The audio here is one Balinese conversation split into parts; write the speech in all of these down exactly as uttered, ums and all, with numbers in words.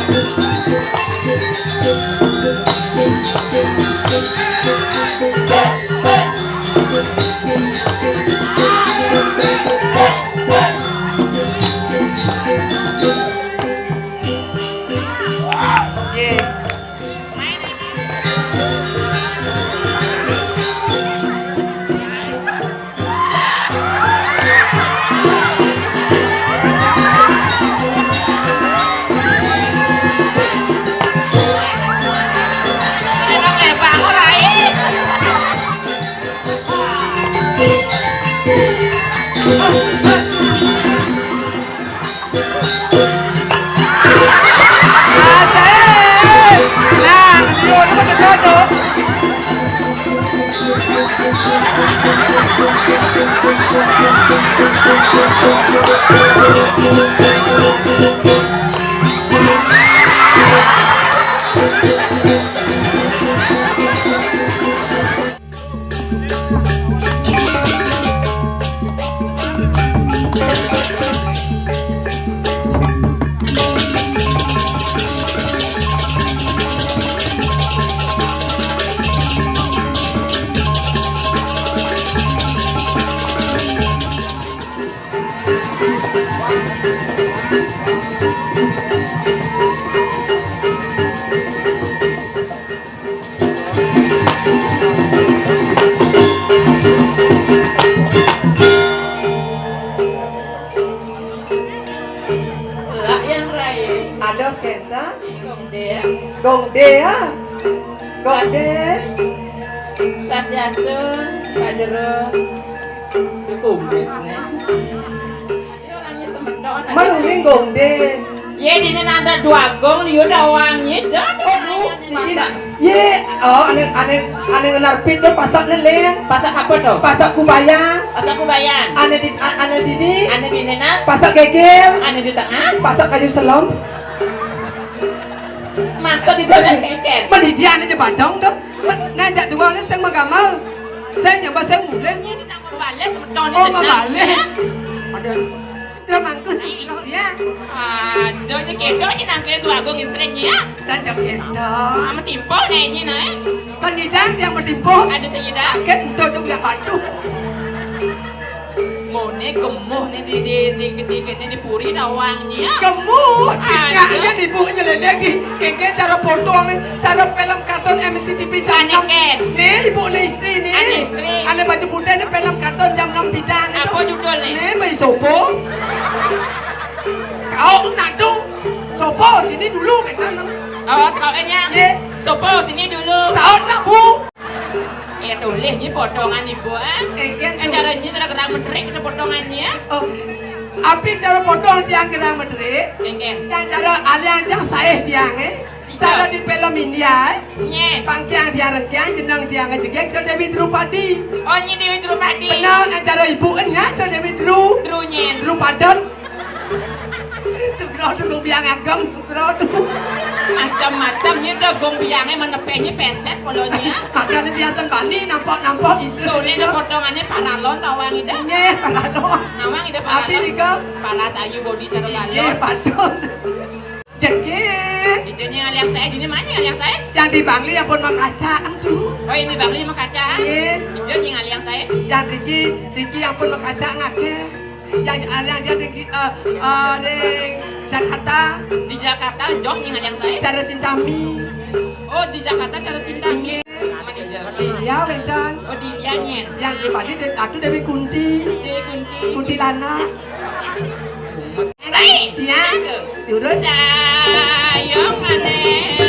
Asik. Nah, Rio ni betul tu. Lah yang raya. Ada skena. Gong dé. Gong dé, ah. Gong dé. Swastiastu, Pak Jero. Di kumis nih. Dia orangnya semeton aja. Manuning gong dé. Ye, dini nanda dua gong, liu doang, ye. Jangan. Aduh, dini. Ye, oh, ane, ane, ane ngenarpit tuh pasak neling. Pasak apa tuh? Pasak Kubayan. Pasak Kubayan. Ane di, a-, ane dini. Ane dini, nah. Pasak Gegel. Ane di tengah. Pasak Kayu Selom. Maksud di mana kengken? Mendidi ane Jebadong tuh. Men-, ngajak dua ni sing magamal. Sing nyembah sing mulih. Mabalih semeton. Oh, mabalih. Ada. Udah mangkus, ya. Ah, jauhnya kedo aja nangkil dua agung istrinya, ya. Dan jam kedo. Sama timpo deh ini, nah, eh. Kan nyidang yang mau timpo. Ada sing nyidang. Kan tuh tuh nggak patuh. Ngone gemuh nih di, di, di, di, di, di puri doang nih, ya. Gemuh, ah, cicak iya. Aja ibu nyeledek di, kengke cara potong nih, cara film kartun M C T V jam enam. Ane ken. Nih, ibu nih istri nih. Ane istri. Ane baju putih nih film kartun jam enam pidan itu. Apa judul nih? Nih, Bayi Sopo. Kau nado. Sopo, sini dulu, kata nang. Oh, kau nya. Ye. Sopo, sini dulu. Saut nak, Bu. Eh, tulis ni potongan ibu, ah. Eh, kan. Eh, tu. Caranya sudah gerang meterik kita potongannya. Oh. Api cara potong tiang gerang meterik. Kengken. Yang cara alian yang saeh tiang, eh. Sika. Cara di film India, eh. Nyen. Pangkiang tiang rengkiang, jenang tiang jegek, cara Dewi Drupadi. Oh, nyi Dewi Drupadi. Benar, eh, cara ibu kan ya, cara Dewi Dru. Dru nyen. Drupadon. Sugro tu gong biang ageng, sugro tu. Macam-macam ni tu gong biangnya menepennya peset polanya. Makanya biasa Bali nampak-nampak itu. Tuh, ini potongannya paralon tawang itu. Nggih, paralon. Nawang itu paralon. Tapi nika paras ayu body cara balon. Nggih, patut. Jengke. Itu nying aliang saya, dini mana aliang saya? Yang di Bangli yang pun makaca, aduh. Oh, ini Bangli makaca. Nggih. Itu nying aliang saya. Yang Riki, Riki yang pun makaca ngake. Yang, yang, yang di, eh, eh, di Jakarta. Di Jakarta, jauh nying aliang saya. Cara Cintami. Oh, di Jakarta cara Cintami. Iya. Mana aja? Iya, wénten. Oh, di India nyen. Yang di Bali, de-, atu Dewi Kunti. Dewi Kunti. Kuntilanak. Baik. Iya. Terus? Sayang manis.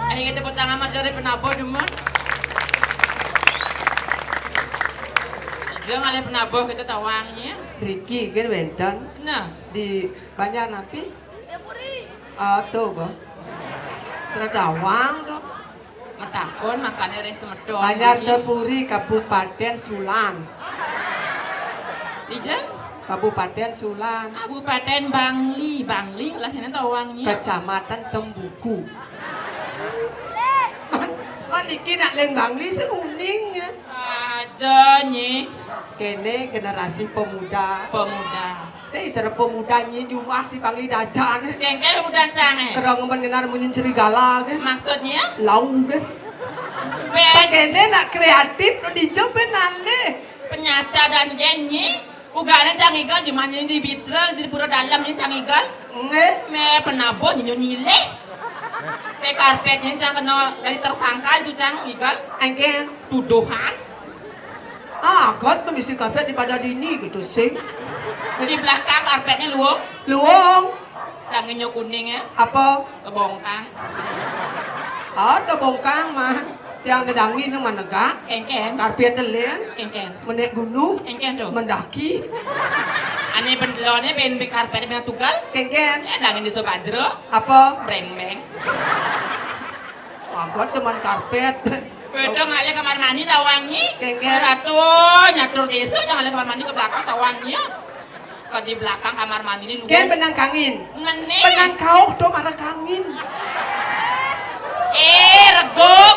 Ayo kita tepuk tangan macare penabuh demen. Ija ngalih penabuh kita tawangnya. Riki kan wénten. Nah, di Banjar napi? Aduh, bah. Tawang to. Matakon makane ring semeton. Banjar Tepuri, Kabupaten Sulan. Ija? Kabupaten Sulan. Kabupaten Bangli. Bangli ngelah kene tawangnya. Kecamatan Tembugu. Man, man iki nak ling Bangli sing uning. Aja, Nyi. Kene generasi pemuda. Pemuda. Sing cara pemuda, Nyi, jumah di Bangli dajan. Kengkeng pemuda cang, eh. Kerong men ngenar munyin serigala, kan? Maksudnya? Lau, kan? Pe- Pak kene nak kreatif, lo dijo pe nalih. Penyaca dan gen, Nyi. Ugane cang igal, jumah Nyi di Bitra, di Pura Dalam, Nyi, cang igal. Nggih. Me penabuh, Nyi, nyilih. Pe karpet, Nyi, cang kena dari tersangka itu, cang igal. Engken. Tuduhan. Ah, agot pemisi karpet di pada dini gitu sih. Di belakang karpetnya luung. Luung. Danginnya kuning ya. Apa? Kebongkang. Ah, kebongkang mah. Tiang dedangi nang manegak. Kengken. Karpet telen. Kengken. Menek gunung. Kengken tuh. Mendaki. Ane bendelone ben be karpet ben tugal. Kengken. Ya dangin di Sobajro. Apa? Brembeng. Agot teman karpet. Beda ngalih kamar mandi tawangi. Kengken. Ratu nyatur desa jangan ngalih kamar mandi ke belakang tawangi. Ke di belakang kamar mandi ini lu. Ken benang kangin. Ngene. Benang kauh to marah kangin. Eh, regog.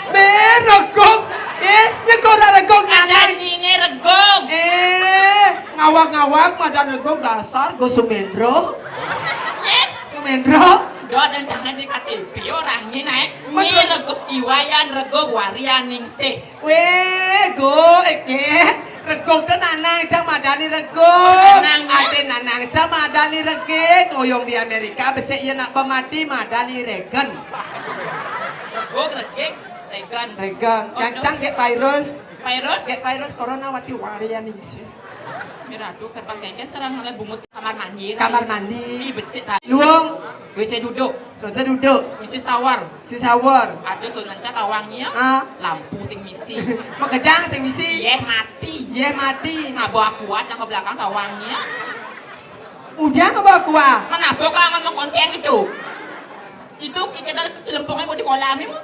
Be regog. Eh, nyekora regog Ada nanang. Nyine regog. Eh, ngawak-ngawak madan regog dasar go Sumendro. Eh, Sumendro. Do dan jangan di K T P orangnya naik. Betul. Ini regog Iwayan regog Warian Ningsih. Weh, go, eh, eh. Regog to nanang cang madani regog. Nanang, ya? Ade nanang cang madani regeg. Oyong di Amerika besik iya nak pemati madani regen. Regog, regeg, regan. Regan. Oh, cang dong. Cang get virus. Virus? Get virus corona wati warian ini sih. Miradu, kapan kengken serang oleh bungut kamar mandi. Kamar mandi. Ih, becik saya. Luung. W C duduk. Dosa duduk. Misi sawar. Si sawar. Ada so ngencat awangnya. Ah. Lampu sing misi. Makejang sing misi. Yeh mati. Yeh mati. Nah, bawa kuat yang ke belakang tawangnya. Udah nggak bawa kuah? Mana bawa kuah sama konceng itu? Itu kita celempongnya mau di kolam ini.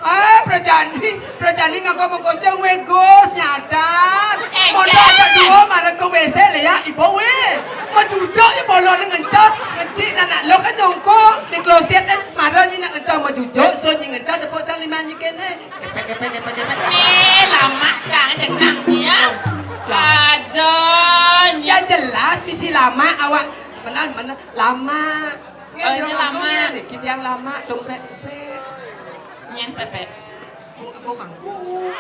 Ah, prajani, prajani nganggo mengkonceng wé Gus nyadar. Eh, Mondok eh. Ada dua marang ke W C le ya, ibu wé. Majujuk ya bolone ngencah, ngecik anak lo kan nyongkok di kloset kan. Marang nyi nak ngencah majujuk, so nyi ngencah depok cang lima nyi kene. Kepek, kepek, kepek, kepek. Eh, lama kan jenang ya. Aja nyi. Ya jelas misi lama awak. Benar, benar. Lama. Oh, ini lama. Niki yang lama, dompet. Nyen pepek. Bu, bu mangku.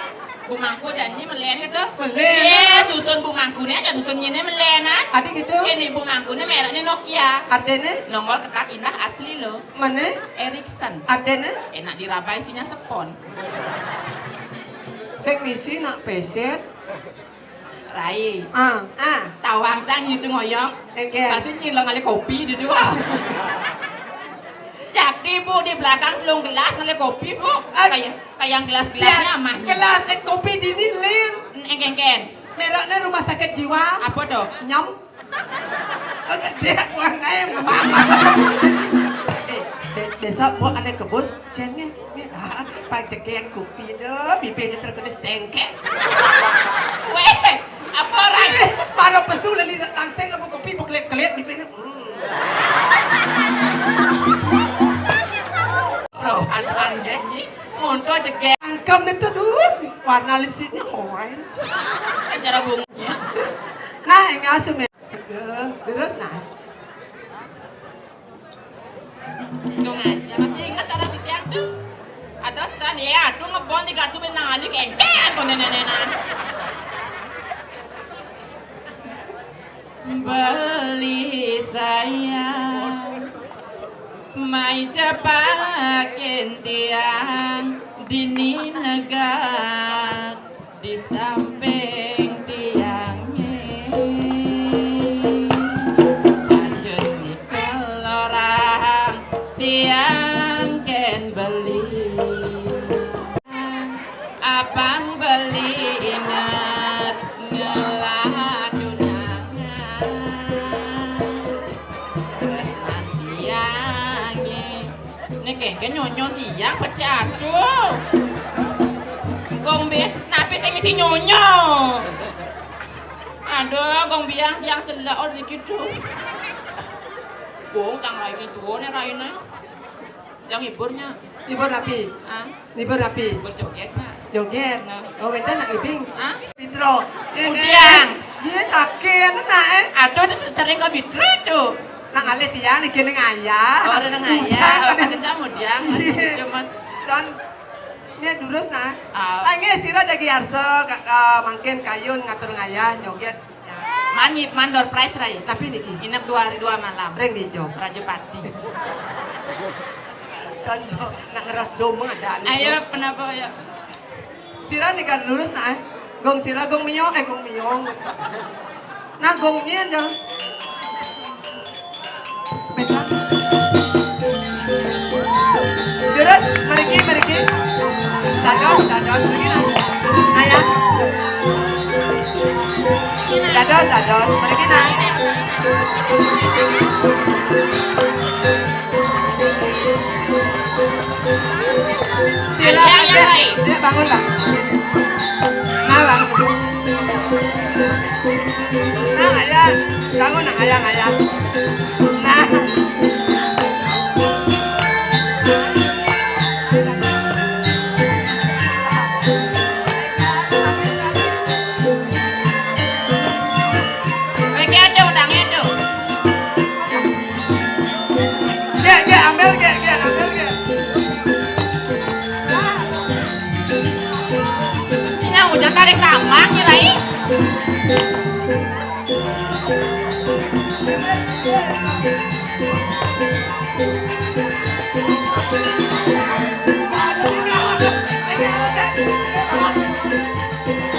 Bu mangku janji melen gitu. Melen. Eh, susun bu mangkune aja susun nyine melenan. Ada gitu. Ini bu mangkune mereknya Nokia. Artinya? Nongol ketat indah asli lo. Mana? Ericsson. Artinya? Enak dirabai isinya spons. Sing misi nak peset. Rai. Ah. Ah. Tawang cang itu ngoyong. Engke. Pasti nyilong kali kopi di dua. Jadi bu di belakang telung gelas ngalih kopi bu. Ah. Kayak kayak gelas-gelasnya amahnya. Gelas eh, kopi dini lin. Engke engke. Mereknya rumah sakit jiwa. Apa tuh? Nyem. Oh, gede warnanya mama. Eh, Tep, mbok ané kebus, jén ngé, ngé. Ah, paling jegég kopi to, bibirné terkenis déngkék. Wéh, apa ora? Éh, maro pesu lali langsing apa kopi, bekelip-kelip bibirné. Hmm. Rohan-rohan deh, nyi. Monto jegég. Cangkem itu tuh, warna lipstiknya orange. Cara bunganya. Nah, yang ngasuh, men. Terus, nah. Untung aja, masih ingat cara titiang tuh. Ada stand, ya, aduh ngebon tiga jam nang ali kengkeng, kok nenek-nenek. Beli sayang, mai cepakin tiang dini negak di samping tiangé. Adun nikel orang tiang kén beli. Abang beli inget ngelah tunangan. Terus nanti yangé. Nek kengken nyonyo tiang pecah, aduh. Gong bi, napi sing mesti nyonyo? Aduh, gong biang tiang celak, oh, dikit tuh. Gong kang raine tuh, nek raine. Yang hiburnya. Hibur napi? Ah, Hibur napi? Berjogetnya. Joget. Nah. Oh, wénten nak ibing. Ah? Pitro. Iya, Udiang. Iya, kakek, anu nak, eh. Aduh, itu sering ke Pitro itu. Nang alih dia nih, gini ngayah. Oh, ada nang ayah. Udiang, Oh, ada. Pancen jam udiang. Iya. Cuman Don, ini durus, nah. Ah. Ah, ini sira jagi arsa, ka-, ka-, mangkin kayun ngatur ngayah, joget. Man, man door prize, Rai. Tapi niki. Nginep dua hari dua malam. Ring di Jog. Rajapati. Kan Jog, nak ngerah doma ada anu. Ayo, kenapa ya? Sira nih kan lurus, nah, eh. Gong sira, gong miong, eh, gong miong. Nah, gong iya dong. Lurus, mriki, mriki. Dados, dados, mriki, nah. Nah, ya. Dados, dados, mriki, nah. Sila, ya, ya, ayo, baik. Ayo, bangun, Pak. Nah, bangun. Nah, ayah. Bangun, nah, ayah, ayah. Nah. Oke, ada utangnya tuh. Gek, gek, ambil, gek, gek, ambil, gek. Ini yang hujan tarik tambang, ya, Rai.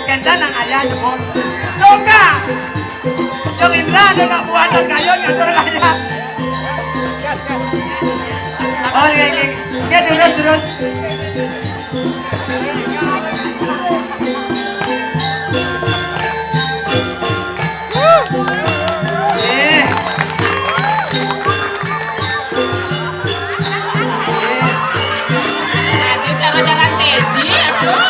Kenta nang ayah jebol. Loka. Jong Indra ada nak buatan kayu ngatur ayah. Oh, iya, iya. Iya, terus, terus. Eh. Eh. Ada cara-cara keji, aduh.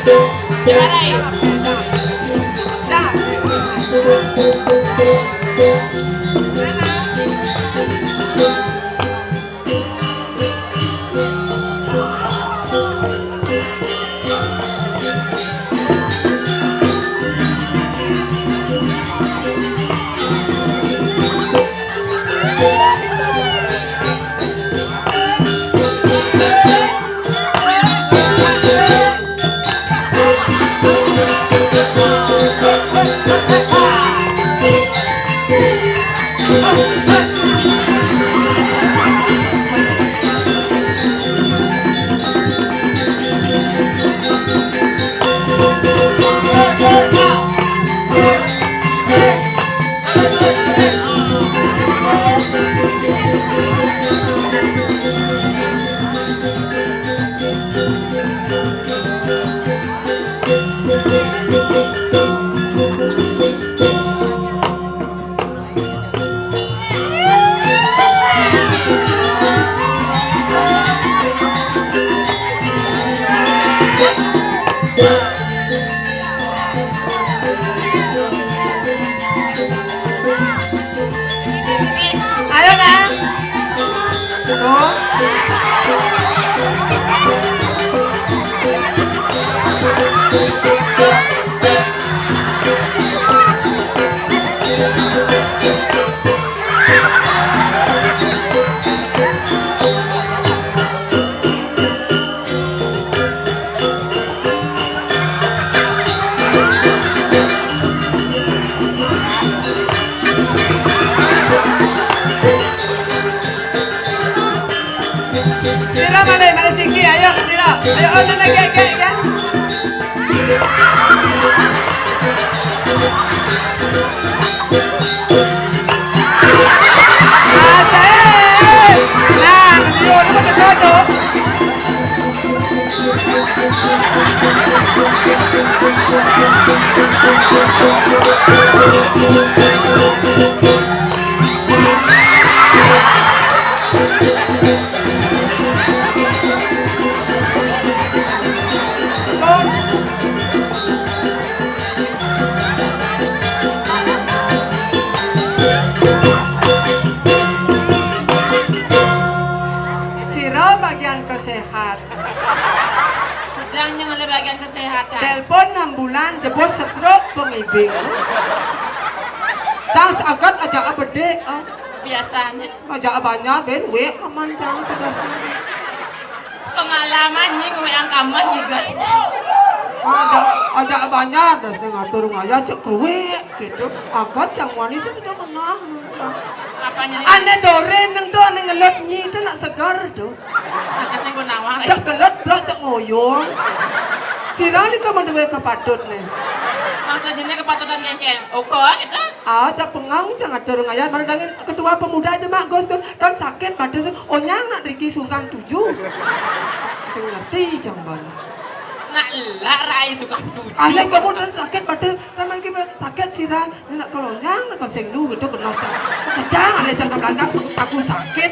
Ayo, Nang. Tuh. Sira malih, malih siki, ayo, sira. Ayo, oh, nene, gek, gek, gek. Asik. Nah, liur tu betul tu. Sira bagian kesehatan. Jangan nyang oleh bagian kesehatan. Telepon enam bulan, jebos stroke pengibing. Cang saget aja bedik, ah. Biasanya. Aja banyak, ben, wek, aman, cang, tugasnya. Pengalaman, nying, wek, angkaman, nyigat. Aja, aja banyak, das ngatur ngaya, cek kruwek, gitu. Agat, cang, wani, sih, udah menah, cang. Apanya nih? Ane dore, neng tuh, ane ngelut, nyi, itu nak segar, tuh. Aja sing ku nawang, eh. Cek kelet, blok, cek ngoyong. Sira nika menduwe kepatut nih. Maksudnya kepatutan kengkeng. Oko kita. Ah, cek pengang, cek ngatur ngayat, mana dangin ketua pemuda aja, Mak, Gus, Gus. Kan sakit, pada sing onyang nak riki sungkan tujuh. Sing ngerti, jamban. Nak elak rai sungkan tujuh. Ane kamu dan sakit, pada taman kita sakit sira. Ini nak kelonyang, nak sing nu gitu, kena cak. Kejang, ane cak belakang, aku sakit.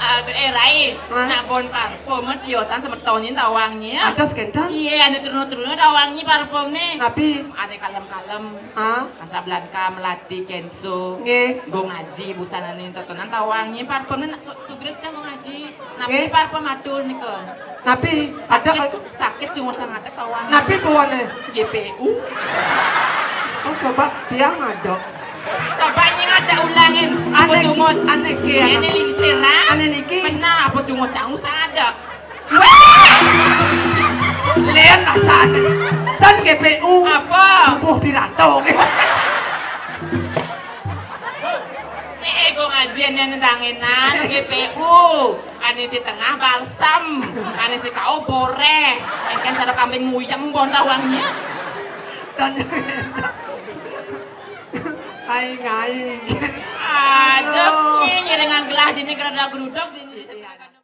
Aduh, eh, Rai, hah? Nak bon parfum, tiosan semeton ini tawangnya. Ada sekentan? Iya, ada terus-terus tawangnya parfum nih. Tapi? Ada kalem-kalem. Ah? Casablanca, Melati, Kenso. Nggih. Go ngaji, busana nih, tontonan tawangnya parfum nih, nak su-, sugrit kan go ngaji. Napi nggih. Parfum atur nih ke. Tapi ada sakit, sakit cuma sangat tawang. Napi pawane? G P U. Oh, coba tiang ada. Coba nying ada ulangin. Ane, ane ke, ane lingsir, ha? Ane niki. Benar, apa cuma cang usah ada. Wah! Len rasane. Dan G P U. Apa? Bubuh pidato. Nih, gue ngajian yang nendanginan, G P U. Ane si tengah balsam, ane si kau boreh. Engken cara kambing muyeng bon tawangnya. Dan aing, aing. Aja, aduh. Ini ngiringan gelah dini, gelah geruduk dini.